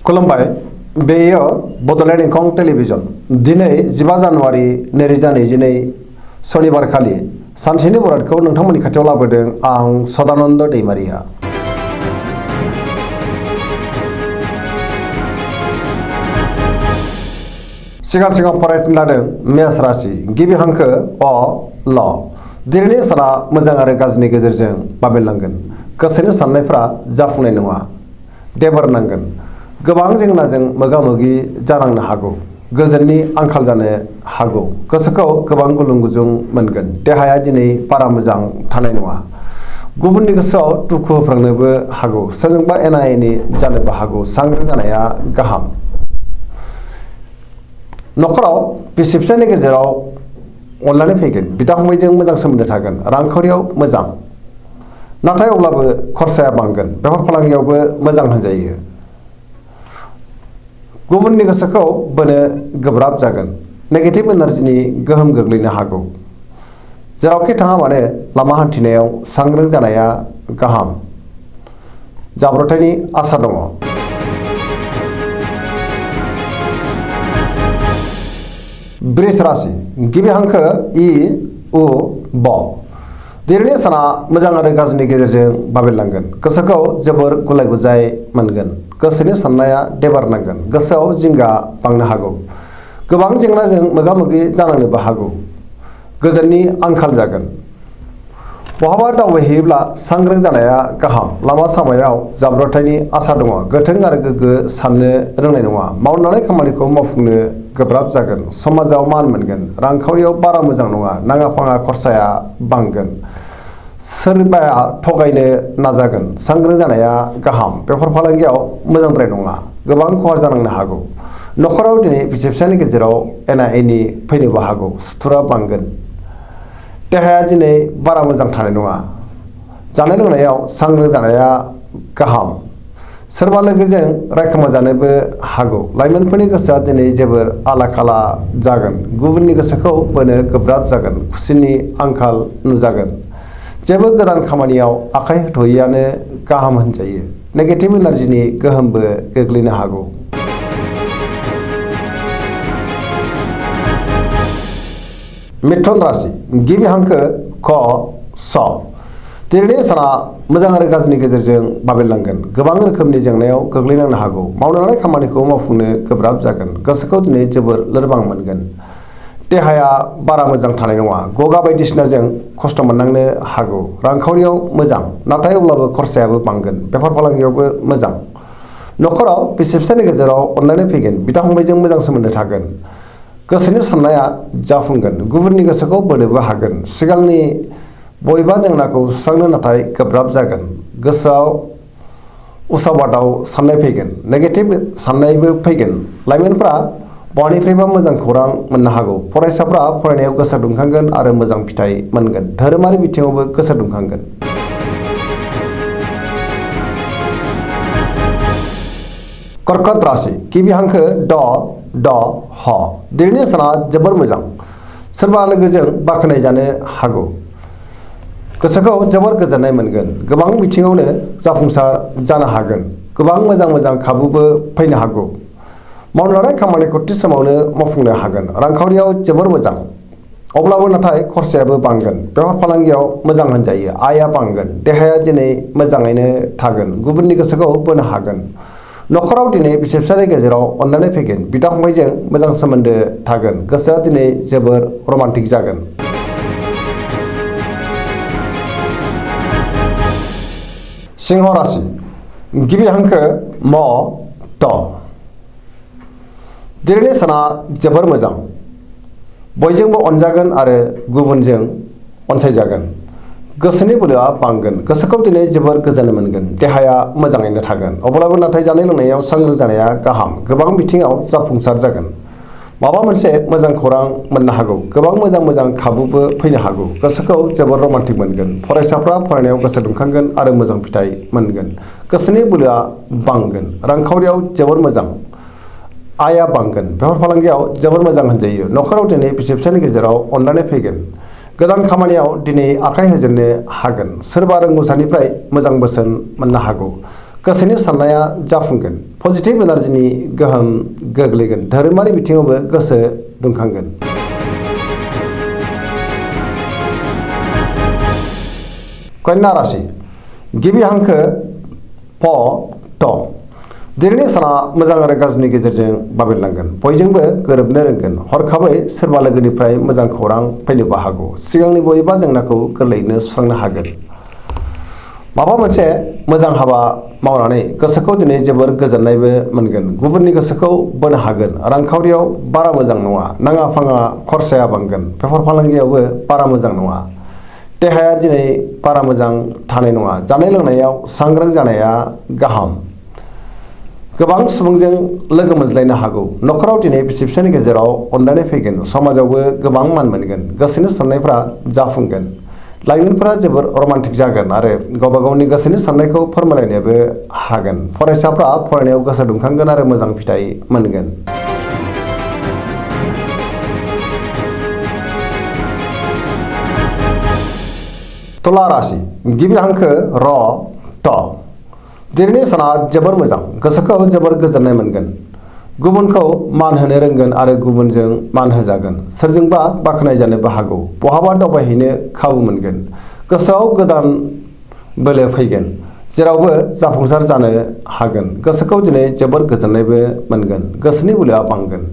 खुलुमबाय बेयो बड'लेण्ड इंखं टेलिभिजन दिनै 15 जानुवारि 2022 शनिबार खालि सानसेनि बरादखौ नोंथांमोननि खाथियाव लाबोदों आं सदानन्द दैमारिया। सिगां फरायनो लादों मेष राशि गिबि हांखो अ ल दिनैनि साना मोजां आरो गाज्रिनि गेजेरजों बाबेनलांगोन। गोसोनि साननायफ्रा जाफुंनाय नङा। देबोर नांगोन। गोबां जेंनाजों मोगा मोगि जानांनो हागौ। गोजोननि आंखाल जानो हागौ। गोसोखौ गोबां गुलुं गुजुं मोनगोन। देहाया दिनै बारा मोजां थानाय नङा। गुबुननि गोसोआव दुखु होफ्रांनोबो हागौ। सोरजोंबा एना एनि जानोबो हागौ। सांग्रां जानाया गाहाम। न'खराव बिसि फिसायनि गेजेराव अनलायनाय फैगोन। बिदा फंबायजों मोजां सोमोन्दो थागोन। रांखावरियाव मोजां नाथाय अब्लाबो खरसाया बांगोन। बेफार फालांगियावबो मोजां होनजायो। गुबुननि गोसोखौ बोनो गोब्राब जागोन। नेगेटिभ एनार्जिनि गोहोम गोग्लैनो हागौ। जेरावखि थाङा मानो लामा हान्थिनायाव सांग्रां जानाया गाहाम। जाब्रबथायनि आसा दङ। वृष राशि गिबि हांखो इ उ ब दिनैनि साना मोजां आरो गाज्रिनि गेजेरजों बाबेनलांगोन। गोसोखौ जोबोर गुलाय गुजाय मोनगोन। गोसोनि साननाया देबार नांगोन। गोसोआव जिंगा बांनो हागौ। गोबां जेंनाजों मोगा मोगि जानांनोबो हागौ। गोजोननि आंखाल जागोन। बहाबा दावबायहैयोब्ला सांग्रां जानाया गाहाम। लामा सामायाव जाब्रबथायनि आसा दङ। गोथों आरो गोग्गो साननो रोंनाय नङा। मावनो लानाय खामानिखौ मावफुंनो गोब्राब जागोन। समाजाव मान मोनगोन। रांखावरियाव बारा मोजां नङा। नाङा फाङा खरसाया बांगोन। सोरबाया थगायनो नाजागोन। सांग्रां जानाया गाहाम। बेफार फालांगियाव मोजांद्राय नङा। गोबां खहा जानांनो हागौ। न'खराव दिनै बिसि फिसायनि गेजेराव एना एनि फैनोबो हागौ। सुथुरा बांगोन। देहाया दिनै बारा मोजां थानाय नङा। जानाय लोंनायाव सांग्रां जानाया गाहाम। सोरबा लोगोजों रायखोमा जानोबो हागौ। लाइमोनफोरनि गोसोआ दिनै जोबोर आला खाला जागोन। गुबुननि गोसोखौ बोनो गोब्राब जागोन। खुसिनि आंखाल नुजागोन। जेबो गोदान खामानियाव आखाइ होथ'यैआनो गाहाम होनजायो। नेगेटिभ एनार्जिनि गोहोमबो गोग्लैनो हागौ। मिथुन राशि गिबि हांखो क स दिनैनि साना मोजां आरो गाज्रिनि गेजेरजों बाबेनलांगोन। गोबां रोखोमनि जेंनायाव गोग्लैनांनो हागौ। मावनो लानाय खामानिखौ मावफुंनो गोब्राब जागोन। गोसोखौ दिनै जोबोर लोरबां मोनगोन। देहाया बारा मोजां थानाय नङा। गगा बायदिसिनाजों खस्थ' मोननांनो हागौ। रांखावरियाव मोजां नाथाय अब्लाबो खरसायाबो बांगोन। बेफार फालांगियावबो मोजां। न'खराव बिसि फिसायनि गेजेराव अनलायनाय फैगोन। बिदा फंबायजों मोजां सोमोन्दो थागोन। गोसोनि साननाया जाफुंगोन। गुबुननि गोसोखौ बोनोबो हागोन। सिगांनि बबेबा जेंनाखौ सुस्रांनो नाथाय गोब्राब जागोन। गोसोआव उसाव बादाव साननाय फैगोन। नेगेटिभ साननायबो फैगोन। लाइमोनफ्रा बहानिफ्रायबा मोजां खौरां मोननो हागौ। फरायसाफ्रा फरायनायाव गोसो दुंखांगोन आरो मोजां फिथाइ मोनगोन। धोरोमारि बिथिङावबो गोसो दुंखांगोन। कर्कट राशि गिबि हांखो ड ड ह दिनैनि साना जोबोर मोजां। सोरबा लोगोजों बाख्नाय जानो हागौ। गोसोखौ जोबोर गोजोननाय मोनगोन। गोबां बिथिङावनो जाफुंसार जानो हागोन। गोबां मोजां खाबुबो फैनो हागौ। मावनो लानाय खामानिखौ थि समावनो मावफुंनो हागोन। रांखावरियाव जोबोर मोजां अब्लाबो नाथाय खरसायाबो बांगोन। बेफार फालांगियाव मोजां होनजायो। आयआ बांगोन। देहाया दिनै मोजाङैनो थागोन। गुबुननि गोसोखौ बोनो हागोन। न'खराव दिनै बिसि फिसायनि गेजेराव अनलायनाय फैगोन। बिदा फंबायजों मोजां सोमोन्दो थागोन। गोसोआ दिनै जोबोर रमान्टिक जागोन। सिंह राशि गिबि हांखो म ट दिनैनि साना जोबोर मोजां। बयजोंबो अनजागोन आरो गुबुनजों अनसायजागोन। गोसोनि बोलोआ बांगोन। गोसोखौ दिनै जोबोर गोजोन मोनगोन। देहाया मोजाङैनो थागोन। अब्लाबो नाथाय जानाय लोंनायाव सांग्रां जानाया गाहाम। गोबां बिथिङाव जाफुंसार जागोन। माबा मोनसे मोजां खौरां मोननो हागौ। गोबां मोजां खाबुबो फैनो हागौ। गोसोखौ जोबोर रमान्टिक मोनगोन। फरायसाफ्रा फरायनायाव गोसो दुंखांगोन आरो मोजां फिथाइ मोनगोन। गोसोनि बोलोआ बांगोन। रांखावरियाव जोबोर मोजां। आयआ बांगोन। बेफार फालांगियाव जोबोर मोजां होनजायो। न'खराव दिनै बिसि फिसायनि गेजेराव अनलायनाय फैगोन। गोदान खामानियाव दिनै आखाइ होजेननो हागोन। सोरबा रोंगौसानिफ्राय मोजां बोसोन मोननो हागौ। गोसोनि साननाया जाफुंगोन। पजिटिभ एनार्जिनि गोहोम गोग्लैगोन। धोरोमारि बिथिङावबो गोसो दुंखांगोन। कन्या राशि गिबि हांखो प ट दिनैनि साना मोजां आरो गाज्रिनि गेजेरजों बाबेरलांगोन। बयजोंबो गोरोबनो रोंगोन। हरखाबै सोरबा लोगोनिफ्राय मोजां खौरां फैनोबो हागौ। सिगांनि बबेबा जेंनाखौ गोरलैयैनो सुस्रांनो हागोन। माबा मोनसे मोजां हाबा मावनानै गोसोखौ दिनै जोबोर गोजोननायबो मोनगोन। गुबुननि गोसोखौ बोनो हागोन। रांखावरियाव बारा मोजां नङा। नाङा फाङा खरसाया बांगोन। बेफार फालांगियावबो बारा मोजां नङा। देहाया दिनै बारा मोजां थानाय नङा। जानाय लोंनायाव सांग्रां जानाया गाहाम। गोबां सुबुंजों लोगो मोनज्लायनो हागौ। न'खराव दिनै बिसि फिसायनि गेजेराव अनलायनाय फैगोन। समाजावबो गोबां मान मोनगोन। गोसोनि साननायफ्रा जाफुंगोन। लाइमोनफोरा जोबोर रमान्टिक जागोन आरो गावबा गावनि गोसोनि साननायखौ फोरमायलायनोबो हागोन। फरायसाफ्रा फरायनायाव गोसो दुंखांगोन आरो मोजां फिथाइ मोनगोन। तुला राशि गिबि हांखो र ट दिनैनि साना जोबोर मोजां। गोसोखौ जोबोर गोजोननाय मोनगोन। गुबुनखौ मान होनो रोंगोन आरो गुबुनजों मान होजागोन। सोरजोंबा बाख्नाय जानोबो हागौ। बहाबा दावबायहैनो खाबु मोनगोन। गोसोआव गोदान बोलो फैगोन। जेरावबो जाफुंसार जानो हागोन। गोसोखौ दिनै जोबोर गोजोननायबो मोनगोन। गोसोनि बोलोआ बांगोन।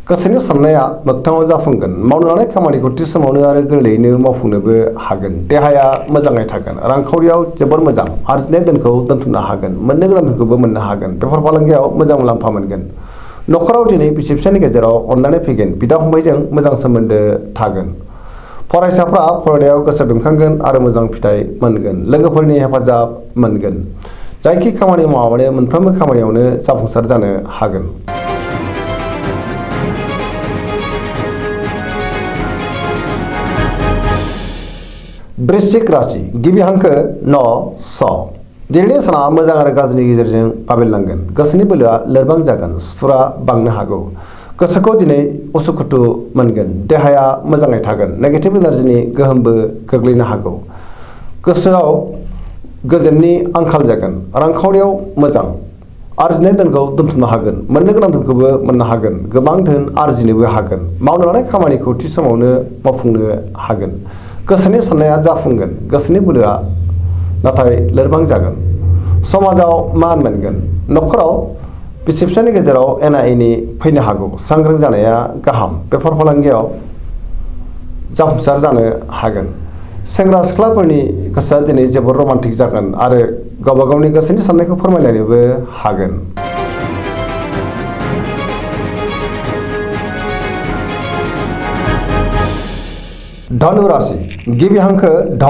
गोसोनि साननाया मोगथाङाव जाफुंगोन। मावनो लानाय खामानिखौ थि समावनो आरो गोरलैयैनो मावफुंनोबो हागोन। देहाया मोजाङै थागोन। रांखावरियाव जोबोर मोजां। आरजिनाय धोनखौ दोनथुमनो हागोन। मोननो गोनां धोनखौबो मोननो हागोन। बेफार फालांगियाव मोजां मुलाम्फा मोनगोन। न'खराव दिनै बिसि फिसायनि गेजेराव अनलायनाय फैगोन। बिदा फंबायजों मोजां सोमोन्दो थागोन। फरायसाफ्रा फरायनायाव गोसो दुंखांगोन आरो मोजां फिथाइ मोनगोन। लोगोफोरनि हेफाजाब मोनगोन। जायखि खामानि मावा मानो मोनफ्रोमबो खामानियावनो जाफुंसार जानो हागोन। वृश्चिक राशि गिबि हांखो न स दिनैनि साना मोजां आरो गाज्रिनि गेजेरजों बाबेरलांगोन। गोसोनि बोलोआ लोरबां जागोन। सुथुरा बांनो हागौ। गोसोखौ दिनै उसुखुथु मोनगोन। देहाया मोजाङै थागोन। नेगेटिभ एनार्जिनि गोहोमबो गोग्लैनो हागौ। गोसोआव गोजोननि आंखाल जागोन। रांखावरियाव मोजां। आरजिनाय धोनखौ दोनथुमनो हागोन। मोननो गोनां धोनखौबो मोननो हागोन। गोबां धोन आरजिनोबो हागोन। मावनो लानाय खामानिखौ थि समावनो मावफुंनो हागोन। गोसोनि साननाया जाफुंगोन। गोसोनि बोलोआ नाथाय लोरबां जागोन। समाजाव मान मोनगोन। न'खराव बिसि फिसायनि गेजेराव एना एनि फैनो हागौ। सांग्रां जानाया गाहाम। बेफार फालांगियाव जाफुंसार जानो हागोन। सेंग्रा सिख्लाफोरनि गोसोआ दिनै जोबोर रमान्टिक जागोन आरो गावबा गावनि गोसोनि साननायखौ फोरमायलायनोबो हागोन। धनु राशि गिबि हांखो ढ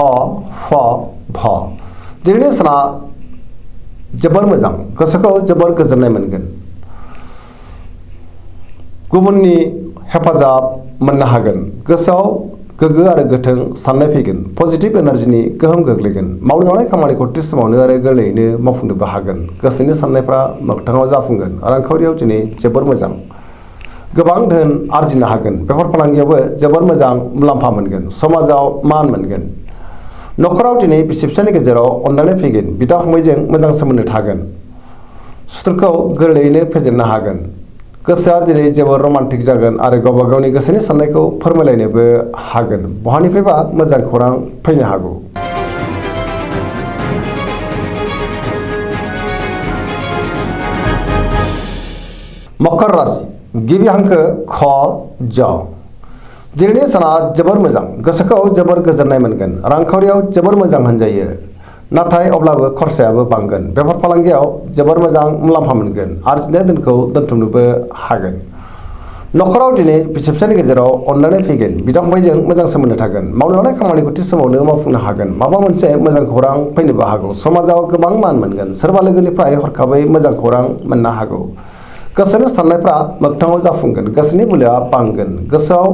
फ भ दिनैनि साना जोबोर मोजां। गोसोखौ जोबोर गोजोननाय मोनगोन। गुबुननि हेफाजाब मोननो हागोन। गोसोआव गोग्गो आरो गोथों साननाय फैगोन। पजिटिभ एनार्जिनि गोहोम गोग्लैगोन। मावनो लानाय खामानिखौ थि समावनो आरो गोरलैयैनो मावफुंनोबो हागोन। गोसोनि साननायफ्रा मोगथाङाव जाफुंगोन। रांखावरियाव दिनै जोबोर मोजां। गोबां धोन आरजिनो हागोन। बेफार फालांगियावबो जोबोर मोजां मुलाम्फा मोनगोन। समाजाव मान मोनगोन। न'खराव दिनै बिसि फिसायनि गेजेराव अनलायनाय फैगोन। बिदा फंबायजों मोजां सोमोन्दो थागोन। सुथुरखौ गोरलैयैनो फेजेननो हागोन। गोसोआ दिनै जोबोर रमान्टिक जागोन आरो गावबा गावनि गोसोनि साननायखौ फोरमायलायनोबो हागोन। बहानिफ्रायबा मोजां खौरां फैनो हागौ। मकर राशि गिबि हांखो ख ज दिनैनि साना जोबोर मोजां। गोसोखौ जोबोर गोजोननाय मोनगोन। रांखावरियाव जोबोर मोजां होनजायो। नाथाय अब्लाबो खरसायाबो बांगोन। बेफार फालांगियाव जोबोर मोजां मुलाम्फा मोनगोन। आरजिनाय धोनखौ दोनथुमनोबो हागोन। न'खराव दिनै बिसि फिसायनि गेजेराव अनलायनाय फैगोन। बिदा फंबायजों मोजां सोमोन्दो थागोन। मावनो लानाय खामानिखौ थि समावनो मावफुंनो हागोन। माबा मोनसे मोजां खौरां फैनोबो हागौ। समाजाव गोबां मान मोनगोन। सोरबा लोगोनिफ्राय हरखाबै मोजां खौरां मोननो हागौ। गोसोनि साननायफ्रा मोगथाङाव जाफुंगोन। गोसोनि बोलोआ बांगोन। गोसोआव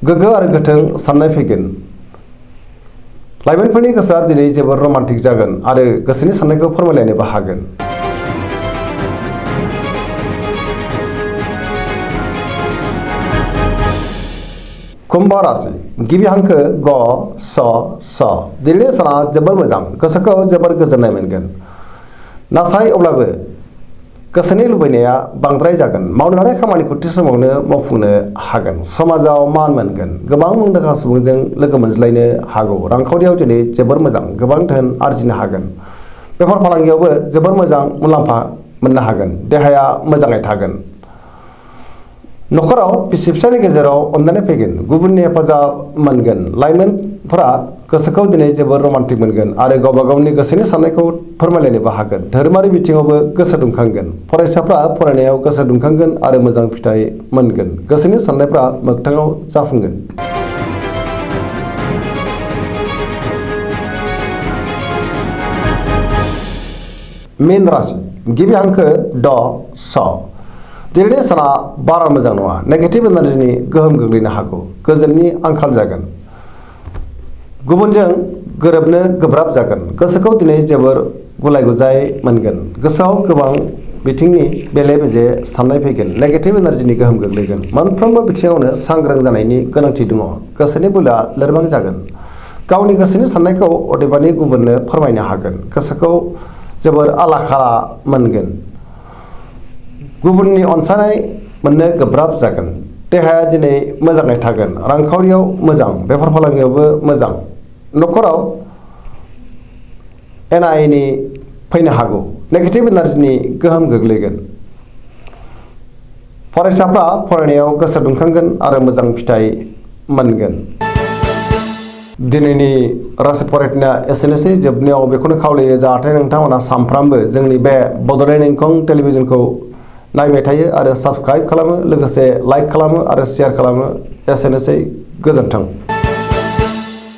गोग्गो आरो गोथों साननाय फैगोन। लाइमोनफोरनि गोसोआ दिनै जोबोर रमान्टिक जागोन आरो गोसोनि साननायखौ फोरमायलायनोबो हागोन। कुम्भ राशि गिबि हांखो ग स स दिनैनि साना जोबोर मोजां गोसोखौ जोबोर गोजोननाय मोनगोन नाथाय अब्लाबो गोसोनि लुबैनाया बांद्राय जागोन मावनो लानाय खामानिखौ थि समावनो मावफुंनो हागोन समाजाव मान मोनगोन गोबां मुंदांखा सुबुंजों लोगो मोनज्लायनो हागौ रांखावरियाव दिनै जोबोर मोजां गोबां धोन आरजिनो हागोन बेफार फालांगियावबो जोबोर मोजां मुलाम्फा मोननो हागोन देहाया मोजाङै थागोन नखराव बिसि फिसायनि गेजेराव अनलायनाय फैगोन गुबुननि हेफाजाब मोनगोन लाइमोनफोरा गोसोखौ दिनै जोबोर रमान्टिक मोनगोन आरो गावबा गावनि गोसोनि साननायखौ फोरमायलायनोबो हागोन धोरोमारि बिथिङावबो गोसो दुंखांगोन फरायसाफ्रा फरायनायाव गोसो दुंखांगोन आरो मोजां फिथाइ मोनगोन गोसोनि साननायफ्रा मोगथाङाव जाफुंगोन मीन राशि गिबि हांखो ड स दिनैनि साना बारा मोजां नङा नेगेटिभ एनार्जिनि गोहोम गोग्लैनो हागौ गोजोननि आंखाल जागोन गुबुनजों गोरोबनो गोब्राब जागोन गोसोखौ दिनै जोबोर गुलाय गुजाय मोनगोन गोसोआव गोबां बिथिंनि बेले बेजे साननाय फैगोन नेगेटिभ एनार्जिनि गोहोम गोग्लैगोन मोनफ्रोमबो बिथिङावनो सांग्रां जानायनि गोनांथि दङ गोसोनि बोलोआ लोरबां जागोन गावनि गोसोनि साननायखौ अदेबानि गुबुननो फोरमायनो हागोन गोसोखौ जोबोर आला खाला मोनगोन गुबुननि अनसायनाय मोननो गोब्राब जागोन देहाया दिनै मोजाङै थागोन रांखावरियाव मोजां बेफार फालांगियावबो मोजां नखराव एना एनि फैनो हागौ नेगेटिभ एनार्जिनि गोहोम गोग्लैगोन फरायसाफ्रा फरायनायाव गोसो दुंखांगोन आरो मोजां फिथाइ मोनगोन दिनैनि राशि फरायनाया एसेनोसै जोबनायाव बेखौनो खावलायो जाहाथे नोंथांमोना सानफ्रामबो जोंनि बे बड'लेण्ड इंखं टेलिभिजनखौ नायबाय थायो आरो साबस्क्राइब खालामो लोगोसे लाइक खालामो आरो शेयार खालामो एसेनोसै गोजोन्थों।